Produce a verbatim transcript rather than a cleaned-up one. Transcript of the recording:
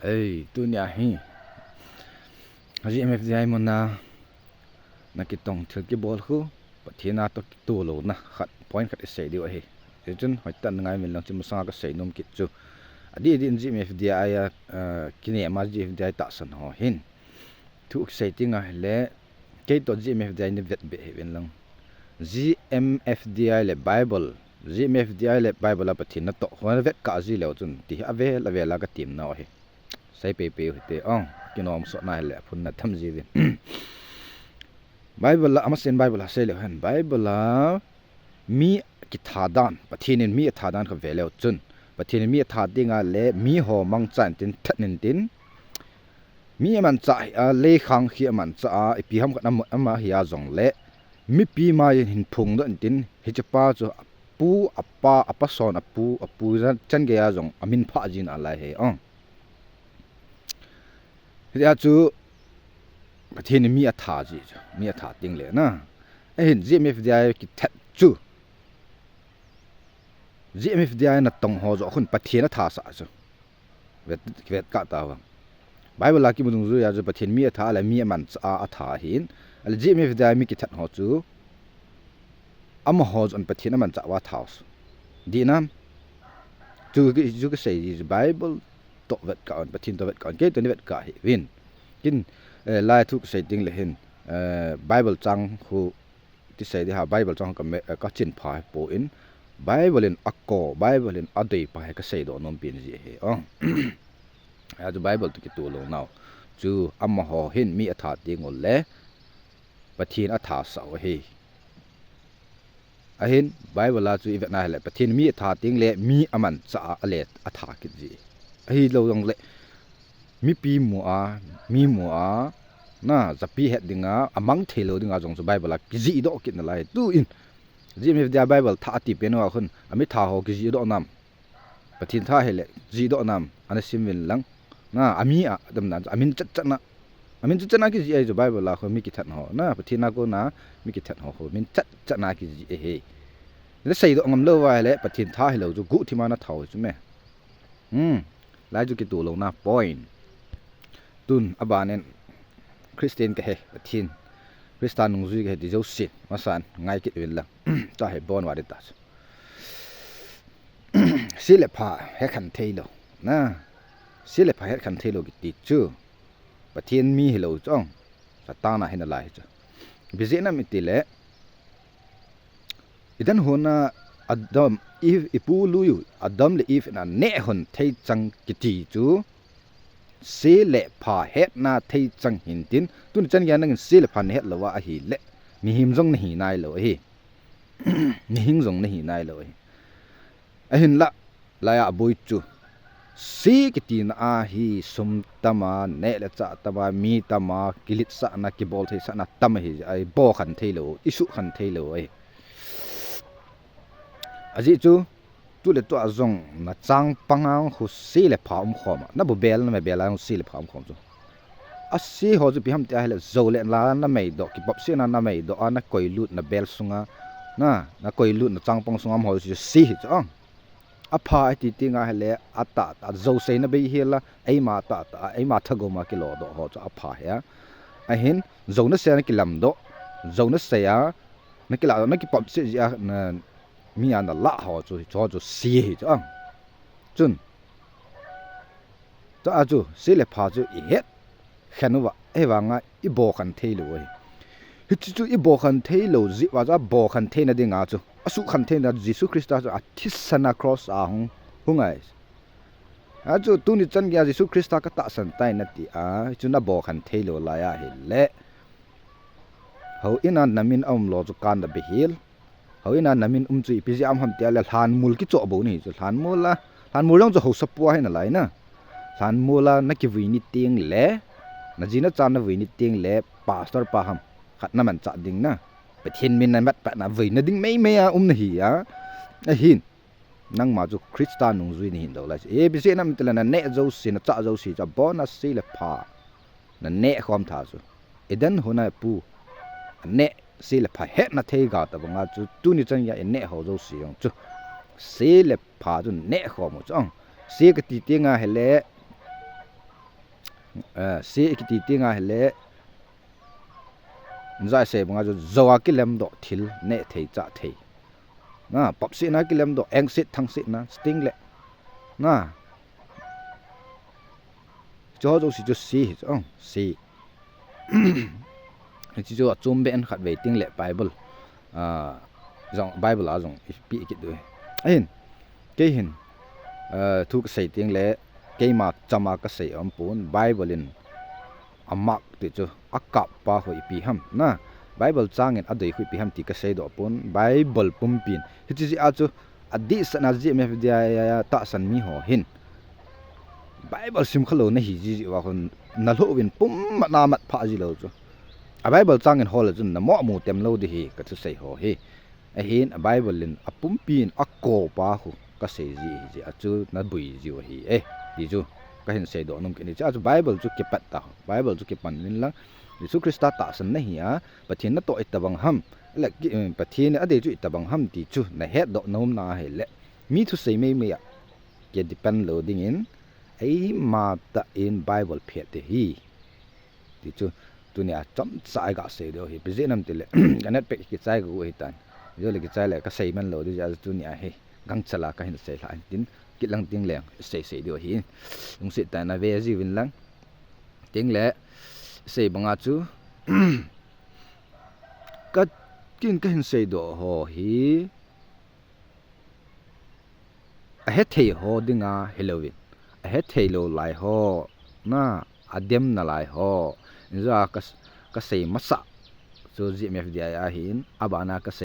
Ei, tunia hi GMFDI muna nakitong thil kibol khu, Pathen a toh kitoh louna khat, point khat isei diu ahi. Hichun hoitah in ngai uvin lang, hiche masanga kasei nom kit chu, adih dih in GMFDI a, ah, kinema GMFDI tahsan ho hin thu kisei tenga hile, kei toh GMFDI nei vetbeh hih uvin lang. GMFDI le Bible, GMFDI le Bible a Pathen natoh ho navetkah ji leu chun, ti hi avel avel a katemnau ahi. Sei peipei u hite, ong, kinomsahna hile aphun na tam ji uvin. Bible a, amasan Bible a sei leu hen, Bible a mi kitha dan, Pathen in mi atha dan kha ve leu chun, Pathen in mi atha tenga le miho mangcha intin, that intin, mi amanchah hi a, leikhang hi amanchah a, ipi ham khat ama, ama hi a jongle, mipi mai in hin phongdoh intin, hichepa chu apu, apa, apa son apu, apu chan gei a jong amin phah ji nalai hi, ong. Hitia chu Pathen in mi atha ji chu, mi atha tengle na. Ahin GMFDI kithat chu, GMFDI natong ho joh khun Pathen athasah chu. Vet, vetkah tauva. Bible a kimu dungjuia chu Pathen mi atha le mi amanchah a atha ahin. Ale GMFDI mi kithat ho chu, amaho joh in Pathen amanchah uva atha u chu. Dih nam? Chu ki, chu kisei ji chu Bible toh vetkah un, Pathen toh vetkah un, kei toh nei vetkah hih uvin. Kin, eh, lai thu kisei tengle hin, eh, Bible chang khu, ti sei dih ham, Bible chang khu ka me, eh, kachin pha hipon, Bible in ako, Bible in adei pa hi kasei doh nompi in ji ahi, ong. Achu Bible toh kitoh lounau chu, amaho hin mi atha tengule Pathen athasah u ahi. Ahin Bible a chu ivetna hile, Pathen mi atha tengle mi amanchah a ale atha kit ji. Ahilou jongle, mipi mu a, mi mu a, na, japi het dinga, amang theilou dinga jong chu Bible a kijihdoh kit nalai. Tuin GMFDI a Bible thah ati pen uva khun, amitha ho kijihdoh nam? Pathen tha hile jihdoh nam? Ana sim uvin lang. Na, ami a, damna, amin chatchatna, amin chatchatna kijih ahi chu Bible a khu mi kithat ho. Na, Pathen a kona mi kithat ho khu min chatchatna kijih ahi. Naseidoh ngam lou uva hile, Pathen tha hilou chu guhthima natha u hi chu me. Hmm. Lai chu kitoh louna point. Tun abanin Christian kahi, Pathen, Christa nungjui kahi ti jousen, masan ngai kit uvin lang. Tua hi bon uva ding ta chu. Se le pha hetkhen theilou. Na. Se le pha hetkhen theilou kiti chu, Pathen mi hilou chu, ong, Satan a hi nalai chu. Ipi jeh ham itile, Eden hon a Adam, Eve, ipu lui u Adam le Eve in aneh hon theichang kiti chu, se le pha hetna theichang hintin, tuni chan geiya nangin se le pha nahet louva ahile, mihem jong nahi nailou ahi. Mihing jong nahi nailou ahi. Ahinla, laiya aboi chu, se kitina a hi sum tama, neh le chah tama, mi tama, kiletsahna, kiboltheisahna tam ahi, abohkhen theilou, isuhkhen theilou ahi. Ajeh chu, tuletua jong nachangpang a khu se le pha umkhom a, nabubel namebel a khu se le pha umkhom chu, ase ho chu ipi ham tia hile, jou le la nameidoh, kipopsetna nameidoh a, nakoilut nabel sunga, na, nakoilut nachangpang sunga umho chu se hi chu, ong. Apha iti tenga hile, atahtah, jou seina beihel a, eima tahtah a, eima thagoma kilodoh ho chu apha hi a. Ahin, jou nasei a nakilamdoh, jou nasei a nakilah, nakipopset jeh a, na, mi a nalah ho chu, hicheho chu se hi chu, ong. Chun, tua chu se le pha chu ihetkhen uva, ahivanga ibohkhen theilou ahi. Hiche chu ibohkhen theilou jeh uva chu, abohkhen theina dinga chu, asuhkhen theina, Jesu Christa chu athisan a cross a hung, hung ahi. Achu tuni chan geiya Jesu Christa katahsan tai nati a, hichu nabohkhen theilou lai ahile, houin a namin aumlou chu kan nabehel. Houin a namin um chu ipi jeh a um ham tia le, lhanmol kichoh bou nahi chu, lhanmol a, lhanmol jong chu haosapu a hi nalai na. Lhanmol a nakivui ni tengle, naji nacha navui ni tengle, pastor pa ham khat namanchah ding na, Pathen min namatpatna vuina ding meimei a um nahi a. Ahin, nangma chu Christa nungjui nahi lou lai chu, ipi jeh ham itile, naneh jouse, nachah jouse chu abona se le pha naneh khom tha chu, Eden hon a ipu aneh, se le pha hetna theiga tobanga chu, tuni chan geiya ineh ho jouse jong chu, se le pha chu neh khom u chu, ong. Se kati tenga hile, Eh, se ikiti tenga hile, ijat sei banga chu jou a kilemdoh thil neh thei chah thei. Na, papsetna kilemdoh, engset thangsetna, sting le. Na. Chu ho jouse chu se hi chu, oh, se. Hiche chu achom beh in khatvei tengle Bible. Ah, jong, Bible a jong ipi kit diu. Ahin, kei hin, ah, thu kasei tengle, keima chama kasei aumpon, Bible in amark ti chu, akap pa ho ipi ham. Na, Bible chang in adei ho ipi ham ti kaseidoh pon, Bible pumpin. Hiche jeh a chu, adehset a G M F D I tahsan mi ho hin. Bible sim khalou nahi jeh jeh uva khun, nalhoh uvin pum mat na mat phah ji lou chu. A Bible chang in hol le chun, namoh mu tem lou ding hi, kathusei ho hi. Ahin, a Bible in, apumpin, akopa khu, kasei ji hi jeh a chu, naboi jiu ahi e. Ti chu, kahin seidoh nom kit ni chu, a chu Bible chu kipat ta, Bible chu kipan uvin lang. Jesu Christa tahsan nahi a, Pathen natoh itobang ham, le ki, eh, Pathen adei chu itobang ham ti chu, nahetdoh nom na ahile. Mi thusei mei mei a, kidepend lou dingin, eima tah in Bible phet te hi. Ti chu, tunia chomcha iga sei diu hi, ipi jeh ham tile, ka net pack kichai gu ahitan. Jole kichai le, kasei man lou ding jeh a tunia hi, gangchal a kahin sei lha in tin, kit lang tengle, sei sei diu hi. Lungset tah in nave jiuvin lang. Tengle, sei banga chu, ka, kin kahin seidoh ho hi, ahethei ho dinga hilouvin, ahethei lou lai ho, na, adem nalai ho, ijat a ka, kasei masat chu G M F D I ahin, abana kasei